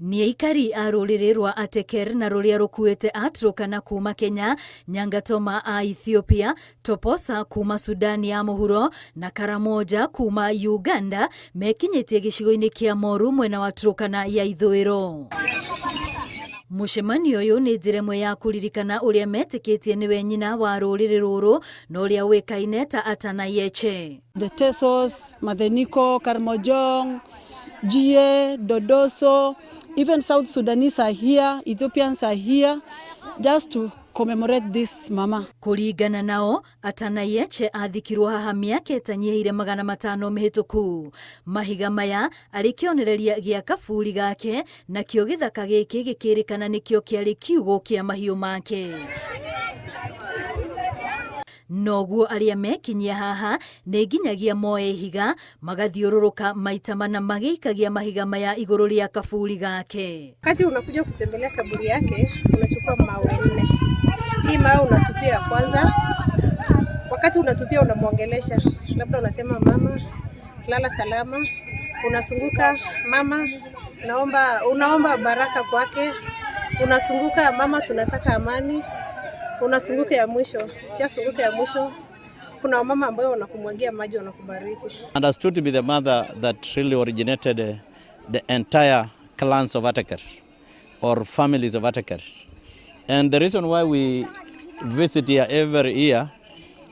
Nĩ aikari a rũrĩrĩ rwa Ateker na rũrĩa rũkuĩte a Turkana kuuma Kenya, Nyangatoma a Ethiopia, Toposa kuuma Sudan ya Mũhuro na Karamoja kuuma Uganda mekinyĩtie gĩcigo-inĩ kĩa Moru mwena wa Turkana ya Ithũĩro. Mũcemanio ũyũ nĩ njĩra ĩmwe ya kũririkana ũrĩa metĩkĩtie nĩwe nyina wa rũrĩrĩ rũrũ na ũrĩa ũĩkaine ta Atanayeche. The Tesos, Matheniko, Karamojong, Jie, Dodoso, even South Sudanese are here, Ethiopians are here, just to commemorate this mama. Kũringana nao, Atanayeche athikirwo haha mĩaka ĩtanyihĩire 500 mĩhĩtũku. Mahiga maya arĩ kĩonereria gĩa kaburi gake, nakĩo gĩthaka gĩkĩ gĩkĩrĩkana nĩkĩo kĩarĩ kiugũ kĩa mahiũ make. Noguo arĩa mekinyia haha nĩ nginyagia moe ihiga magathiũrũrũka maita mana magĩikagia mahiga maya igũrũ rĩa kaburi gake. Wakati unakuja kutembelea kaburi yake, unachukua mawe nne. Hii mawe unatupia ya kwanza. Wakati unatupia unamwongelesha, labda unasema mama, lala salama. Unasunguka mama, naomba, unaomba baraka kwake. Unasunguka mama, tunataka amani. Unasunguka ya mwisho, kisha ya mwisho kuna wamama ambao wanakumwagia maji wanakubariki. Understood to be the mother that really originated the entire clans of Ateker or families of Ateker. And the reason why we visit here every year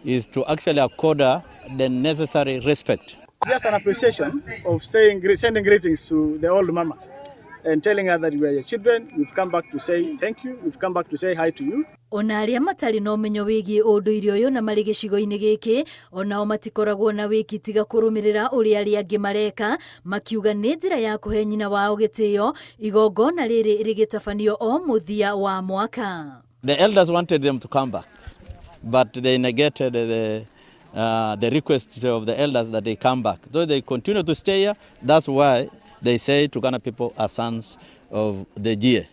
is to actually accord her the necessary respect. Just an appreciation of sending greetings to the old mama and telling her that we are your children. We've come back to say thank you. We've come back to say hi to you. Ona arĩa matarĩ na ũmenyo wĩgiĩ ũndũire ũyũ na marĩ gĩcigo-inĩ gĩkĩ onao matikoragwo na wĩki tiga kũrũmĩrĩra ũrĩa arĩa angĩ mareka, makiuga nĩ njĩra ya kũhe nyina wao gĩtĩo, igongona rĩrĩ rĩgĩtabanio o mũthia wa mwaka. The elders wanted them to come back, but they negated the request of the elders that they come back. So they continue to stay here. That's why they say Turkana people are sons of the Jie,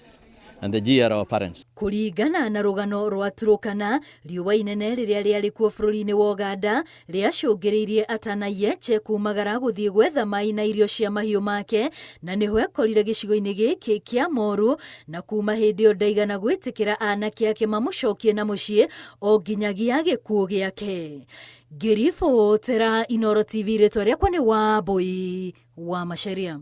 and the Jie are our parents. Kũringana na rũgano rwa Turkana, riũa inene rĩrĩa rĩarĩ kuo bũrũri-inĩ wa Uganda rĩacũngĩrĩirie Atanayeche kumagara gũthiĩ gwetha maĩ na irio cia mahiũ make, na nĩho ekorire gĩcigo-inĩ gĩkĩ kĩa Moru, na kuma hĩndĩ ĩyo ndaigana gwĩtĩkĩra anake ake mamũcokie na mũciĩ o nginyagia gĩkuũ gĩake. Ngĩribotera Inooro TV, rĩtwa rĩakwa nĩ Wambui wa Macharia.